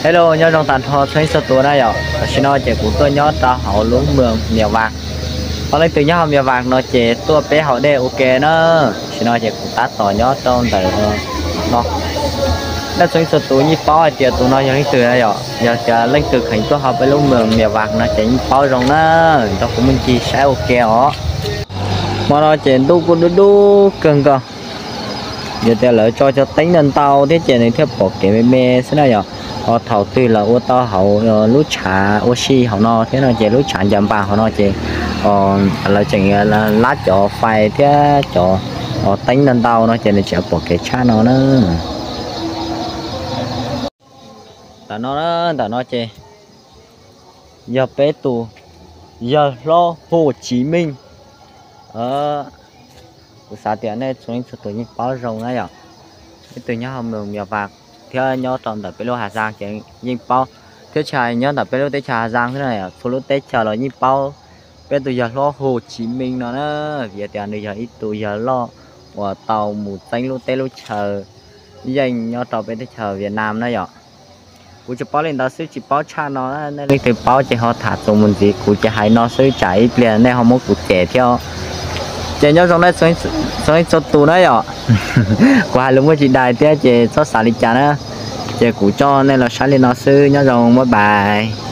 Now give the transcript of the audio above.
Hello, nyob zoo tag nrho txhua leej txhua tus na yom. Tam sim no ces kuv tuaj nyob rau hauv lub moos Mias Vas. Leej twg nyob hauv Mias Vas no ces tuaj peb haus dej ua ke na. Tam sim no ces kuv tab tom nyob rau ntawm no. Nej txhua leej txhua tus yeej paub hais tias tus no yog leej twg na yom. Yog tias leej twg kheev tuaj hauv peb lub moos Mias Vas no ces yeej paub zoo na. Nrog kuv mus ncig saib ua ke os. Hmo no ces ntuj kuj dub dub kawg nkaus. Yog tias lawv tso cov teeb ntau ntau thiab ces nws thiaj pom kev me me xwb na yom. Ho thaum twg lawv ua tau hauv lub tshav ua si hauv no thiab no ces lub tshav ncav npas hauv no ces lawv tseem lab cov fais thiab cov teeb ntau ntau no ces nws tseem pom kev tshaj no na. Ntawm no, ntawm no ces yog peb tus yawg hlob Hu Tsis Meej. Kuv xav tias nej txhua leej txhua tus yeej paub zoo na yom. Leej twg nyob hauv moos Mias Vas thiab nyob rau ntawm peb lub Has Zaas ces yeej paub, thiab tsis hais nyob ntawm peb lub teb chaws Has Zaas xwb na, txhua lub teb chaws los yeej paub peb tus yawg hlob Hu Tsis Meej no na, vim tias nws yog ib tug yawg loj uas tau mus txeeb lub teb lub chaw yeej nyob rau peb teb chaws Vietnam na yom. Kuv tsuas paub li ntawd xwb tsis paub tshaj no, nej leej twg paub ces ho tham txuas mus ntxiv, kuv ces hais no xwb tsam ib pliag nej ho muab kuv cem thiab. Ces nyob zoo nej txhua leej txhua tus na yom. Kuv hais lus muaj tsis dai thiab ces txhob xav li cas na. Ces kuv coj nej los saib li no xwb, nyob zoo, bye bye.